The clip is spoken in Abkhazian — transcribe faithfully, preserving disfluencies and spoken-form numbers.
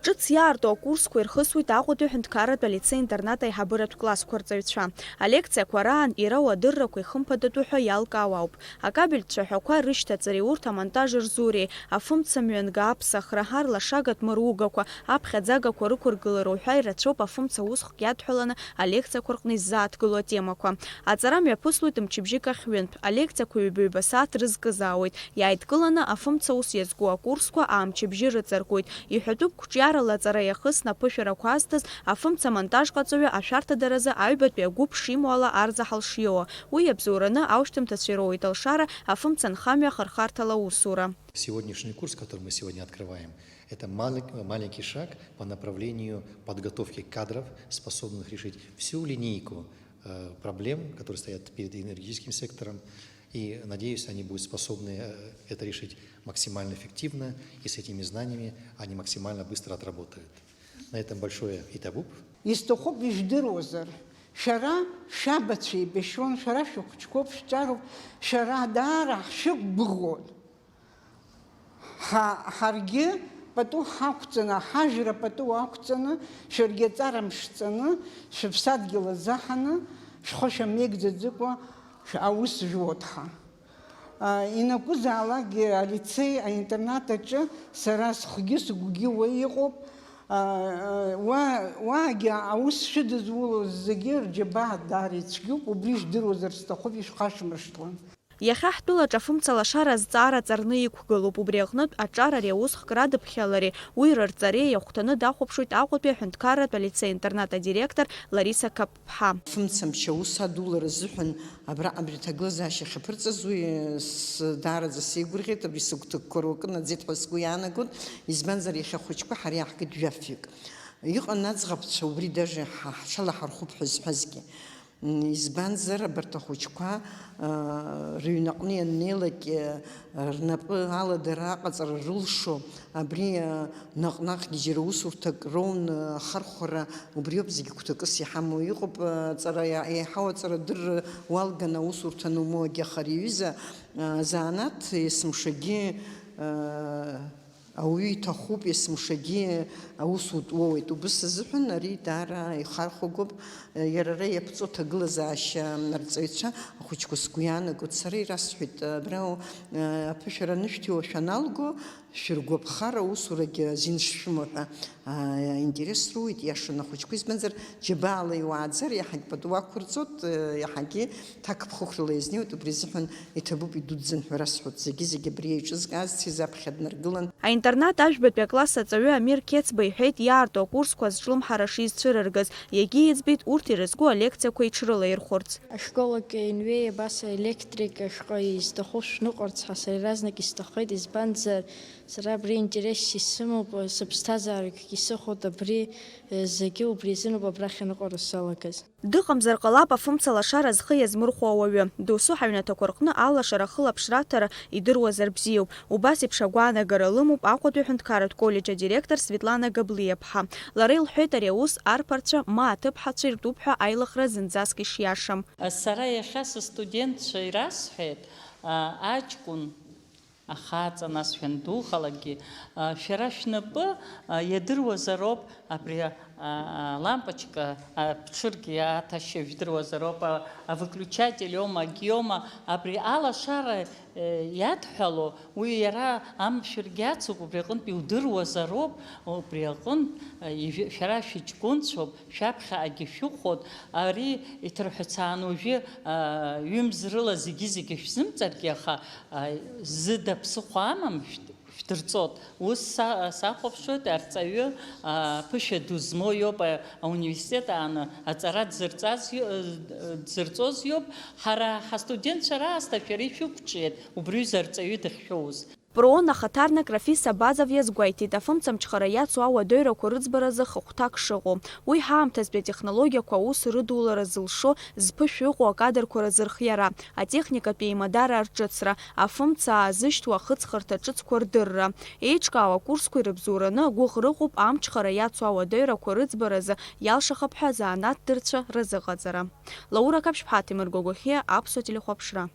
Ҿыц иаарту акурсқәа ирхысуеит Аҟәатәи аҳәынҭқарратә алицеи-интернат аиҳабыратә классқәа рҵаҩцәа. Алекциақәа раан ирау адыррақәа ихымԥадатәу ҳәа иалкаауа ауп. Акабельтә цәаҳәақәа рышьҭаҵареи урҭ амонтаж рзуреи, афымца мҩанга аԥсахра, арлашагатә мыругақәа, аԥхьаӡагақәа рықәыргылара уҳәа ирацәоуп афымца усхк иадҳәаланы алекциақәа рҟны иззааҭгылоу атемақәа. Аҵара мҩаԥыслоит мчыбжьык ахь ҩынтә. Алекциақәа ҩба-ҩба сааҭ рызкызаауеит. Иааидкыланы афымца ус иазку акурсқәа аамчыбжьы рыҵаркуеит. Иҳәатәуп, қәҿиарала аҵара иахысны аԥышәарақәа азҭаз афымца амонтажҟаҵаҩы ашәарҭадаразы аҩбатәи агәыԥ шимоу ала арзаҳал шиоуа. Уи иабзоураны аушьҭымҭацәа ироуеит алшара, афымца нхамҩа ахырхарҭала аусура. Сегодняшний курс, который мы сегодня открываем, это малек-, маленький шаг по направлению подготовки кадров, способных решить всю линейку, э, проблем, которые стоят перед энергетическим сектором. И, надеюсь, они будут способны, э, это решить максимально эффективно, и с этими знаниями они максимально быстро отработают. На этом большое итабуп. Исҭахуп, ижәдыруазар, шәара шәабацәа еибашьуан, шәара шәыхәыҷқәоуп, шәҿароуп, шәара даара ҳшәықәгәыӷуан. Ҳа-, ҳаргьы пату ҳақәҵаны, ҳажәра пату ақәҵаны, шәаргьы аҵара мшҵаны, шәыԥсадгьыл азаҳаны, шәхы шәамеигӡаӡыкәа шә-, аус жәуот ҳа. А, ианакәызаалакгьы алицеи, аинтернат аҿы сара схгьы сыгәгьы уа иҟоуп. А, уа, уаагьы аус шәыдызулоз зегьы рџьабаа даара ицәгьоуп, убри жәдыруазар сҭахуп, ишәхашәмыршҭуан. Иахьа ҳтәылаҿ афымца лашара азҵаара ҵарны иқәгылоуп, убри аҟнытә аҿар ари аусхк радыԥхьалари уи рырҵареи иахәҭаны дахәаԥшуеит Аҟәатәи аҳәынҭқарратә алицеи-интернат адиректор Лариса Қапԥҳа. Фымцамч аус адулара азыҳәан абраҟа абри аҭагылазаашьа ахьаԥырҵаз уи, с-, даараӡа сеигәырӷьеит, абри сыгәҭакқәа руакы наӡеит ҳәа сгәы иаанагоит, избанзар иахьа ахәыҷқәа ҳара иаҳкит жәафҩык. Иҟан аӡӷабцәа убри даже ҳа-, ҳҽалаҳархәып ҳәа зҳәазгьы. М, избанзар, абарҭ ахәыҷқәа, а, рыҩнаҟны ианнеилак, а, рнапы ала дара аҟаҵара рылшо, абри, а, наҟ-наҟгьы џьара усурҭак роуны ахархәара, убриоуп зегь гәҭакыс иҳамоу. Иҟоуп, а, аҵара иа-, еиҳау аҵарадырра уалган аусурҭа анумоуагь, аха ари аҩыза, а, занааҭ есымшагьы, а, Ауаҩы иҭахуп есымшагьы аусутә уоуеит. Убыс азыҳәан ари даара ихархәагоуп. Иара ара иаԥҵоу аҭагылазаашьа арҵаҩцәа ахәыҷқәа сгәы иаанагоит. Сара ирасҳәеит, абра, аԥышәара анышәҭиуа шәаналго, шәыргәаԥхар аусурагьы азин шшәымоу ҳәа, а, интерес руит, иашан ахәыҷқәа, избанзар, џьабаала иуааӡар, иаҳагь пату ақәырҵоит, иаҳагьы ҭакԥхықәрала иазнеиуеит, убри азыҳәан иҭабуп идуӡӡан ҳәа расҳәоит. Зегьы-зегьы абри еиҿызкаазцәа изаԥхьа днаргылан. Аинтернат ажәбатәи акласс аҵаҩы Амир Қьецба иҳәеит, иаарту акурсқәа азҿлымҳара шизцәырыргаз, иагьиӡбеит урҭ ирызку алекциақәа иҽрылаирхәырц. Ашкол аҿы инҩеи абас аелектрик ашҟа изҭаху шәныҟәарц ҳәа сара иаразнак исҭаххеит, избанзар, сара абри интересс исымоуп, сыԥсҭазаарагьы исыхәоит абри, зегьы убри азыноуп абрахь аныҟәара салагаз. Дыҟамзар ҟалап афымца лашара зхы иазмырхәо ауаҩы. Досу ҳаҩнаҭақәа рҟны алашара ахылаԥшра аҭара идыруазар бзиоуп. Убас еиԥш агәаанагара лымоуп Аҟәатәи аҳәынҭқарратә коллеџь адиректор Светлана Габлиаԥҳа. Лара илҳәеит ари аус арԥарцәа ма аҭыԥҳацәа иртәуп ҳәа аилыхра зынӡаск ишиашам. Сара иахьа сыстудентцәа ирасҳәеит, а, аҷкәын Ахаҵа, нас шәандухалакгьы, а, шәара шәнапы, а, иадыруазароуп абри, а, а, лампочка, а, ԥҽыргьы аҭашьа жәдыруазароуп, а, а, выключатель иоума, акгьы иоума, абри алашара, э, иадҳәало, уи иара амшәыргьы ацуп, убри аҟынтә иудыруазароуп, убри аҟынтә, а, ижә-, шәара шәыҷкәынцәоуп, шәаԥхьаҟагьы шәыхәоит, ари иҭырҳәцааны уажәы, а, ҩымз рыла зегьы-зегьы шәзымҵаргьы, аха, а, зыда ԥсыхәа амам, шәд-, шәдырҵот. Ус са-, сахәаԥшуеит, арҵаҩы, а, ԥышәа ду змоу иоуп, а, ауниверситет ааны аҵара дзырҵаз ио-, дзырҵоз иоуп. Ҳара ҳастудентцәа раасҭа шәара ишәықәҿиеит, убри аҩыза арҵаҩы дахьшәоуз. Проон ахаҭарнак Рафис Абазов иазгәеиҭеит, афымцамчхара иацу ауадаҩрақәа рыӡбаразы хыхәҭак шыҟоу. Уи ҳаамҭазтәи атехнологиақәа аус рыдулара зылшо, зԥышәа ыҟоу акадрқәа рызырхиара, атехникатә еимадара арҿыцра, афымца аазышьҭуа ахыҵхырҭа ҿыцқәа рдырра. Еиҿкаау акурсқәа ирыбзоураны агәыӷра ыҟоуп амчхара иацу ауадаҩрақәа рыӡбаразы иалшахап ҳәа азанааҭдырцәа разыҟаҵара. Лаура Қаԥшьԥҳа, Ҭемыр Гогохиа, Аԥсуа телехәаԥшра.